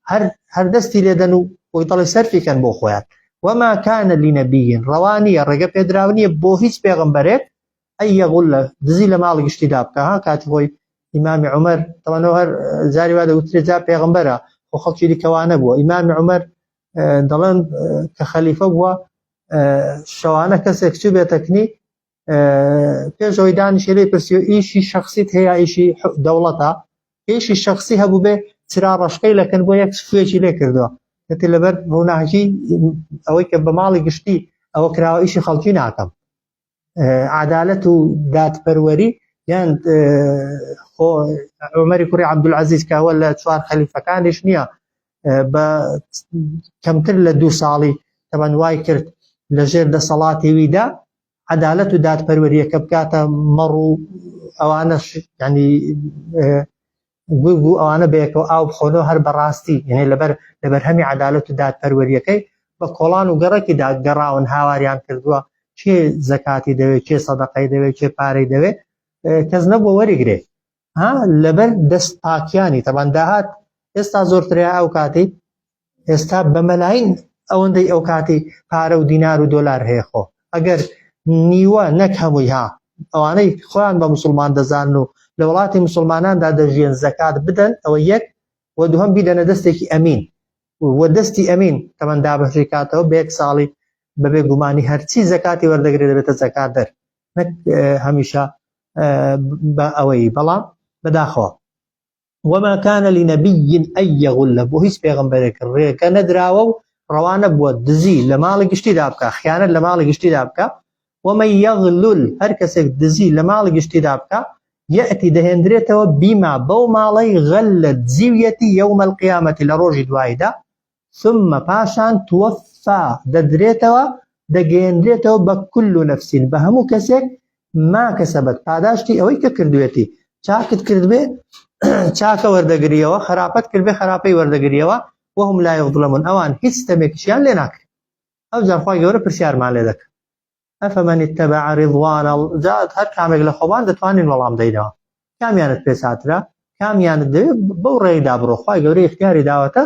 هەر هەر دەستی لێدەن و وەک دەڵێ سەرفیکەن بۆ خۆیان وما كان لنبي ڕەوانیە ڕێگە پێدراو نییە بۆ هیچ پێغمبەرێک ئەی یغل دزی لە ماڵی گشتیدا بکە ها کاتی خۆی ئیمامی عومەر تەوانەوە هەر جاری وا دەگوترێ جا پێغەمبەرە خۆ خەڵکی دیکەوانە بووە ئیمامی عومەر دەڵێن کە خەلیفە بووە شەوانە کەسێک چوو بێتەکنی پێشەوەی دانیشێ لێی پرسیوە ئیشی شخصیت هەیە ئیشی دەوڵەتە ئیشی شخصی هەبوو بێ چرا ڕەشکەی لەکن بۆ یەک سوێکی لێ کردووە کەتی لەبەر ڕووناکی ئەوەی کە بە ماڵی گشتی ئەوە کراوە ئیشی خەڵکی ناکەم عەدالەت و دادپەروەری یان خۆ عومەری کوڕی عەبدولعەزیز کە ئەوە لە چوار خەلیفەکانیش نییە بە کەمتر لە دوو ساڵی تەبەن وای کرد لە ژێر دەسەڵاتی ویدا عەدالەت و دادپەروەریەکە بکاتە مەڕ و ئەوانەش ینی گورگ و ئەوانە بەیەکەوە ئاو بخۆنەوە هەر بەڕاستی یعنی لەبەر لە بەرهەمی عەدالەت و دادپەروەریەکەی بە کۆڵان و گەڕەکیدا گەڕاون هاواریان کردووە کێ زەکاتی دەوێت کێ سەدەقەی دەوێت کێ پارەی دەوێت کەس نەبووە وەریگرێ ها لەبەر دەست پاکیانی تەبان داهات ئێستا زۆرترە ئەو کاتی ئێستا بە مەلاین ئەوەندەی ئەو کاتی پارە و دینار و دۆلار هەیە خۆ ئەگەر نیوە نەک هەمووی ها ئەوانەی خۆیان بە مسلمان دەزانن و لە وڵاتی مسلماناندا دەژیێن زەکات بدەن ئەوە یەک و دووهەم بیدەنە دەستێکی ئەمین و دەستی ئەمین تەمەن دابەشی کاتەوە بە یەک ساڵی بەبێ گومانی هەرچی زەکاتی وەردەگرێت دەبێتە زەکات دەر نەک هەمیشە بە ئەوەی بەڵام بەداخەوە وما کان لنبی ان یغل بۆ هیچ پێغەمبەرێک ڕێگە نەدراوە و ڕەوا نەبووە دزی لە ماڵی گشتیدا بکا خیانەت لە ماڵی گشتیدا بکا ومن یغلل هەر کەسێک دزی لە ماڵی گشتیدا بکا یەئتی دەهێندرێتەوە بیما بەو ماڵەی غل دزیویەتی یوم القیامە لە ڕۆژی دواییدا ثم پاشان توفا دەدرێتەوە دەگەیەنرێتەوە بە کل نفس بە هەموو کەسێک. ما کەسەبەت پاداشتی ئەوەی کە کردوێتی چاکت کردبێ چاکە وەردەگریەوە خراپەت کردبێ خراپەی وەردەگریەوە وهم لا یظلمون ئەوان هیچ ستەمێکیشیان لێ ناکرێت ئەو جار خوای گەورە پرسیارمان لێ دەکات ئەفەمەن اتبع رضوان جا هەر کامێک لە خۆمان دەتوانین وەڵام دەینەوە کامیانت پێ چاترە کامیانت دەوێت بەو ڕێیدا بڕۆ خوای گەورە اختیاری داوەتە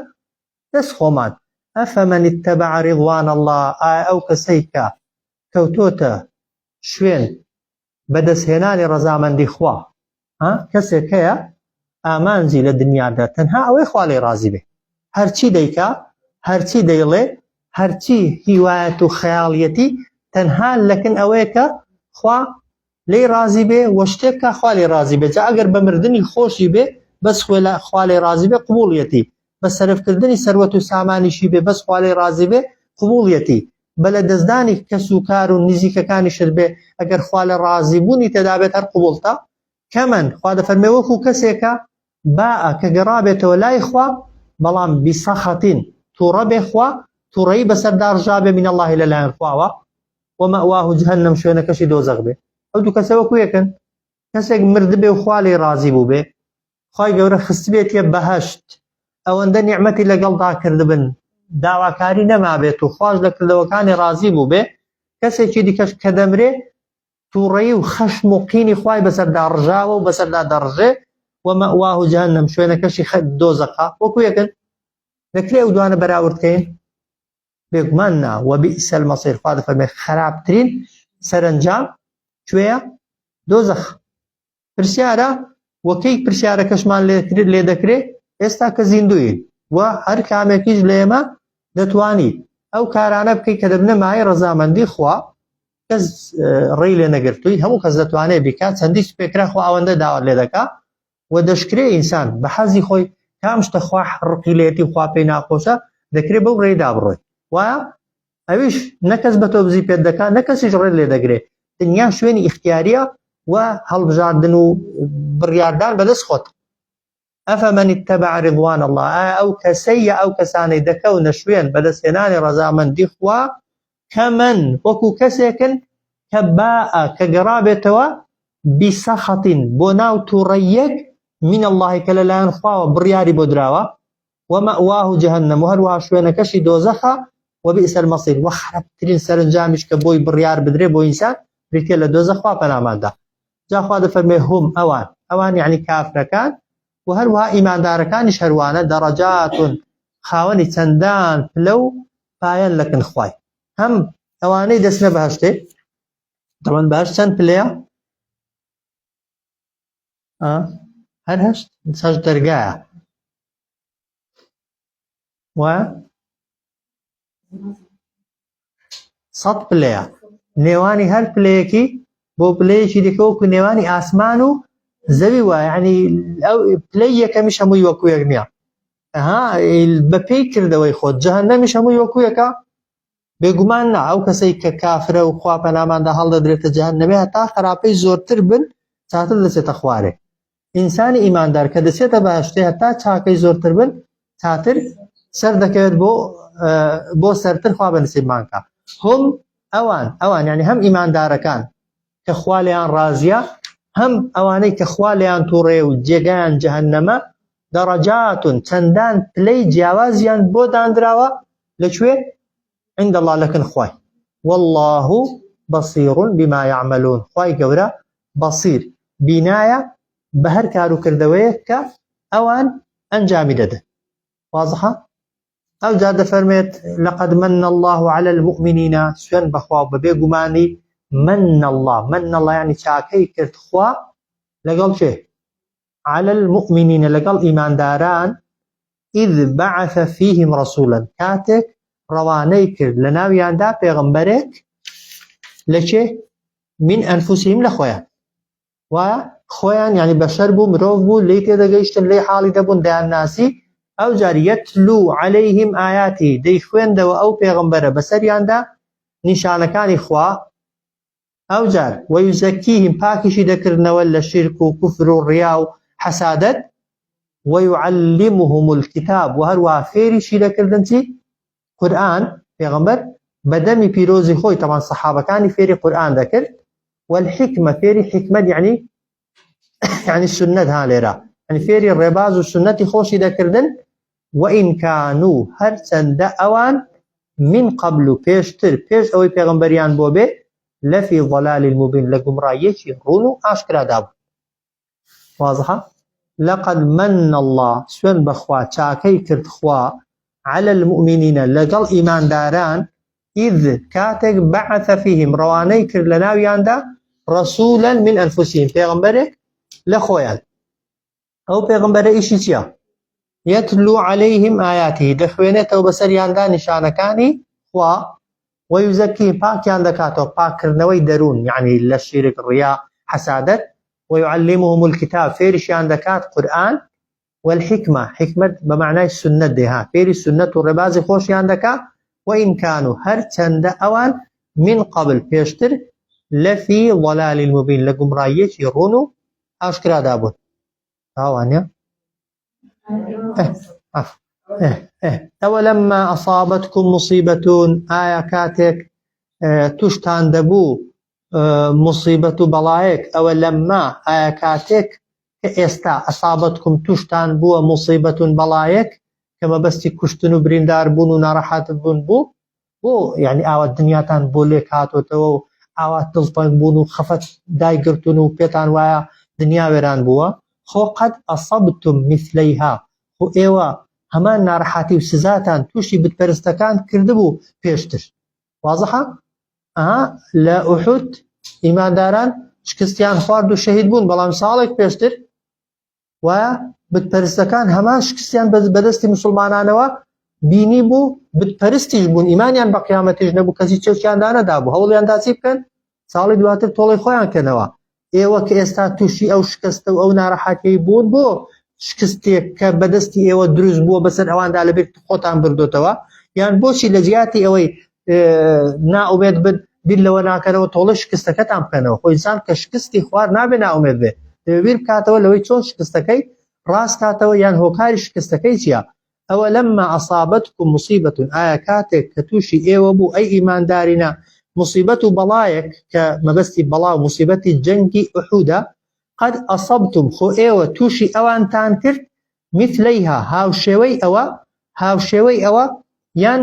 دەست خۆمان ئەفەمەن اتبع رضوان الله ئایا ئەو کەسەی کە کەوتۆتە شوێن بەدەستهێنانی ڕەزامەندی خوا ها کەسێک هەیە ئامانجی لە دنیادا تەنها ئەوەی خوا لێی ڕازی بێ هەرچی دەیکا هەرچی دەیڵێ هەرچی هیوایەت و خەیاڵیەتی تەنها لەکن ئەوەیە کە خوا لێی ڕازی بێ و شتێک کا خوا لێی ڕازی بێ جا ئەگەر بە مردنی خۆشی بێ بەس خوا لێی ڕازی بێ قبوڵیەتی بە سەرفکردنی سەروەت و سامانیشی بێ بەس خوا لێی ڕازی بێ قبوڵیەتی بە لە دەستدانی کەس و کار و نزیکەکانیشت بێ ئەگەر خوا لە ڕازی بوونی تێدا بێت هەر قبوڵتە کەمەن خوا دەفەرمێ وەکو کەسێکە باء کە گەڕابێتەوە لای خوا بەڵام بسخط توڕە بێ خوا توڕەیی بەسەردا ڕژابێ من اللە لەلایەن خواوە ومأواه جهنم شوێنەکەشی دۆزەخ بێ ئەو دوو کەسە وەکو یەکن کەسێک مردبێ و خوا لێی ڕازی بوو بێ خوای گەورە خستبێتیە بەهەشت ئەوەندە نیعمەتی لەگەڵدا کردبن داواکاری نەمابێت و خواش لە کردەوەکانی ڕازی بوو بێ کەسێکی دیکەش کە دەمرێ تووڕەیی و خەشم و قینی خوای بەسەردا ڕژاوە و بەسەردا دەڕژێ و مەواه جەهەنەم شوێنەکەشی دۆزەخە وەکو یەکن دەکرێ ئەو دوانە بەراورد کەین بێگومان نا وبئس المصیر خوا دەفەرمێ خراپترین سەرەنجام کوێیە دۆزەخ پرسیارە وە کەی پرسیارەکەشمان لێ دەکرێ ئێستا کە زیندووین و هەر کامێکیش لە ئێمە دەتوانی ئەو کارانە بکەیت کە دەبنە مایەی ڕەزامەندی خوا کەس ڕێی لێ نەگرتووی هەموو کەس دەتوانێت بیکات چەندی پێکرا خوا ئەوەندە داوات لێ دەکا و دەشکرێ ئینسان بە حەزی خۆی کام شتە خوا ڕقی لێتی و خوا پێی ناخۆشە دەکرێ بەو ڕێدا بڕۆی وایە ئەویش نە کەس بە تۆ بزی پێت دەکا نە کەسیش ڕێت لێ دەگرێ دنیا شوێنی ئیختیاریە و هەڵبژاردن و بڕیاردان بەدەست خۆت ئەفەمەن اتبع رضوان الله ئایا ئەو کەسەی یا ئەو کەسانەی دەکەونە شوێن بەدەستهێنانی ڕەزامەندی خوا کەمەن وەکو کەسێکن کە باء کە گەڕابێتەوە بسخط بۆ ناو توڕەیەک من الله کە لەلایەن خواوە بڕیاری بۆ دراوە ومأواه جهنم و هەروەها شوێنەکەشی دۆزەخە وبئس المصیر وە خراپترین سەرنجامیش کە بۆی بڕیار بدرێ بۆ ئینسان بریتیە لە دۆزەخ خوا پەناماندا جا خوا دەفەرمێ هم ئەوان ئەوان یعنی کافرەکان و هەروەها ئیماندارەکانیش هەروانە دەڕەجاتون خاوەنی چەندان پلە و پایەن لەکن خوای هەم ئەوانەی دەچنە بەهەشتێ دەڵێن بەهەشت چەند پلەیە هەر هەشت هەشت دەرگایە و سەد پلەیە نێوانی هەر پلەیەکی بۆ پلەیەکی دیکە وەکو نێوانی ئاسمان و زەوی وایە یعنی ئەو پلەی یەکەمیش هەمووی وەکو یەک نییە ها بەپێی کردەوەی خۆت جەهەنەمیش هەمووی وەکو یەکە بێگومان نا ئەو کەسەی کە کافرە و خوا پەناماندا هەڵدەدرێتە جەهەنەمێ هەتا خراپەی زۆرتر بن چاتر دەچێتە خوارێ ئینسانی ئیماندار کە دەچێتە بەهەشتێ هەتا چاکەی زۆرتر بن چاتر سەر دەکەوێت بۆ بۆ سەرتر خوا بە نسیبمان کا هم ئەوان ئەوان یعنی هەم ئیماندارەکان کە خوا لێیان ڕازیە هەم ئەوانەی کە خوا لێیان تووڕێ و جێگایان جەهەنەمە دەڕەجاتون چەندان پلەی جیاوازیان بۆ دانراوە لەکوێ عند الله لەکن خوای والله بصير بما يعملون خوای گەورە بەصیر بینایە بە هەر کار و کردەوەیەک کە ئەوان ئەنجامی دەدەن واضحە ئەو جا دەفەرمێت لقد من الله على المؤمنین سوێن بەخوا و بەبێ گومانی من الله من الله یعنی چاکەی کرد خوا لەگەڵ کێ على المؤمنین لەگەڵ ئیمانداران اذ بعث فیهم رسولا کاتێک ڕەوانەی کرد لە ناویاندا پێغەمبەرێک لە کێ من انفسهم لە خۆیان وایە خۆیان یعنی بەشەر بوو مرۆڤ بوو لێی تێدەگەیشتن لێی حاڵی دەبوون دەیانناسی ئەو جار یەتلو عەلەیهم ئایاتی دەیخوێندەوە ئەو پێغەمبەرە بەسەریاندا نیشانەکانی خوا ئەوجار، ویزەکیهم، پاکیشی دەکردنەوە لە شیرک و کوفر و ڕیا و حەسادەت، ویعلمهم الکتاب، وە هەروەها فێریشی دەکردن چی؟ قورئان، پێغەمبەر بە دەمی پیرۆزی خۆی تەبعەن سەحابەکانی فێری قورئان دەکرد، والحکمە فێری حیکمەت یعنی یعنی سنت ها لێرە یعنی فێری ڕێباز و سنەتی خۆشی دەکردن وإن كانوا هەرچەندە ئەوان من قبل و پێشتر پێش ئەوەی پێغەمبەریان بۆ بێ لفي ضلال مبين لە گومڕاییەکی ڕوون و ئاشکرادا بوو. واضحە؟ لقد من اللە سوێن بەخوا چاکەی کرد خوا علی المؤمنین لەگەڵ ئیمانداران اذ کاتێک بعث فیهم ڕەوانەی کرد لەناویاندا رسولا من انفسهم پێغەمبەرێک لە خۆیان ئەو پێغەمبەرە ئیشی چییە؟ یتلو علیهم آیاته دەخوێنێتەوە بەسەریاندا نیشانەکانی خوا ویزەکیهم پاکیان دەکاتەوە پاککردنەوەی دەروون یعنی لە شیرک ڕیا حەسادەت ویعلمهم الکتاب فێریشیان دەکات قورئان والحکمە حکمت بە معنای سنت دێ ها فێری سنت و ڕێبازی خۆشیان دەکا وإن كانوا هەرچەندە ئەوان من قبل پێشتر لفی ضلال مبین لە گومڕاییەکی ڕوون و ئاشکرادا بوون ئاوانە ئەوەلەمما ئەسابەتکم مصیبەتون ئایا کاتێک توشتان دەبوو مصیبەت و بەڵایەک ئەوە لەمما ئایا کاتێک کە ئێستا ئەسابەتکم توشتان بووە مصیبەتون بەڵایەک کە مەبەستی کوشتن و بریندار بوون و ناڕەحەت بوون بوو بۆ یعنی ئاوا دنیاتان بۆ لێک هاتۆتەوە و ئاوا دڵتەنگ بوون و خەفەت دایگرتون و پێتان وایە دنیا وێران بووە خۆ قەد ئەسەبتم مثلەیها خۆ ئێوە هەمان ناڕەحەتی و سزاتان تووشی بتپەرستەکان کردبوو پێشتر وازحە ئەها لە ئوحود ئیمانداران شکستیان خوارد و شەهید بوون بەڵام ساڵێک پێشتر و بتپەرستەکان هەمان شکستیان بەدەستی مسلمانانەوە بینی بوو بتپەرستیش بوون ئیمانیان بە قیامەتیش نەبوو کەسی چۆکیان دانەدا بوو هەوڵیان دا چی بکەن ساڵی دواتر تۆڵی خۆیان کەنەوە ئێوە کە ئێستا تووشی ئەو شکستە و ئەو ناڕەحەتیەی بوون بۆ شکستێک کە بەدەستی ئێوە دروست بووە بەسەر ئەواندا لەبێت خۆتان بردوتەوە یان بۆچی لە جیاتی ئەوەی نائومێد بن بیر لەوە ناکەنەوە تۆڵەی شکستەکەتان بکەنەوە خۆ ئینسان کە شکستی خوار نابێ نائومێد بێ دەبێ بیر بکاتەوە لەوەی چۆن شکستەکەی ڕاست کاتەوە یان هۆکاری شکستەکەی چییە ئەوە لەمما ئەسابەتکم مصیبەتون ئایا کاتێک کە تووشی ئێوە بوو ئەی ئیماندارینە مصیبەت و بەڵایەک کە مەبەستی بەڵا و مصیبەتی جەنگی ئوحودە قد ئەسەبتم خۆ ئێوە تووشی ئەوانتان کرد مثلیها هاوشێوەی ئەوە هاوشێوەی ئەوە یان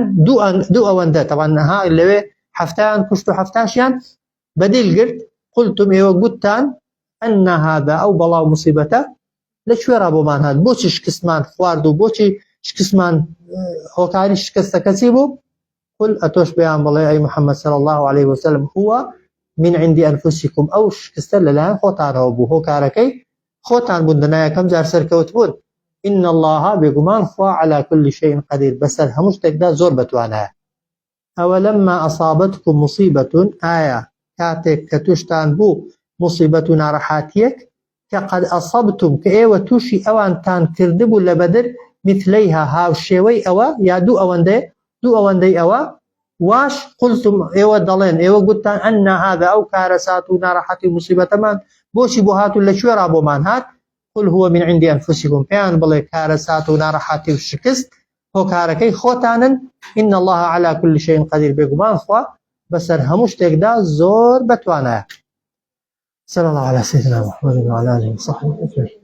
دوو ئەوەندە تەوان ها لەوێ حەفتایان کوشت و حەفتاشیان بەدیل گرت قلتم ئێوە گوتتان أن هذا ئەو بەڵا و مصیبەتە لە کوێ ڕا بۆمان هات بۆچی شکستمان خوارد و بۆچی شکستمان هۆکاری شکستەکە چی بوو قل ئەتۆش پێیان بڵێ ئەی محمد صلی الله علیه وسلم هو من عند انفسکم ئەو شکستە لەلایەن خۆتانەوە بوو هۆکارەکەی خۆتان بوون دەنا یەکەم جار سەرکەوت بوون ان الله بێگومان خوا على كل شيء قدیر بەسەر هەموو شتێکدا زۆر بەتوانایە ئەوەلەما ئەصابتکم مصیبە ئایا کاتێک کە توشتان بوو مصیبەت و ناڕەحاتیەک کە قد ئەصبتم کە ئێوە تووشی ئەوانتان کردبوو لە بەدر مثلیها هاوشێوەی ئەوە یا دوو ئەوەندەی دوو ئەوەندەی ئەوە واش قلتم ئێوە دەڵێن ئێوە گوتتان أنى هذا ئەو کارەسات و ناڕەحەتی و مصیبەتەمان بۆچی بۆ هات و لە کوێ ڕا بۆمان هات قل هو من عند أنفسكم پێیان بڵێ کارەسات و ناڕەحەتی و شکست هۆکارەکەی خۆتانن إن الله على كل شيء قدير بێگومان خوا بەسەر هەموو شتێکدا زۆر بەتوانایە صلى الله على سيدنا محمد وعلى آله وصحبه أجمعين.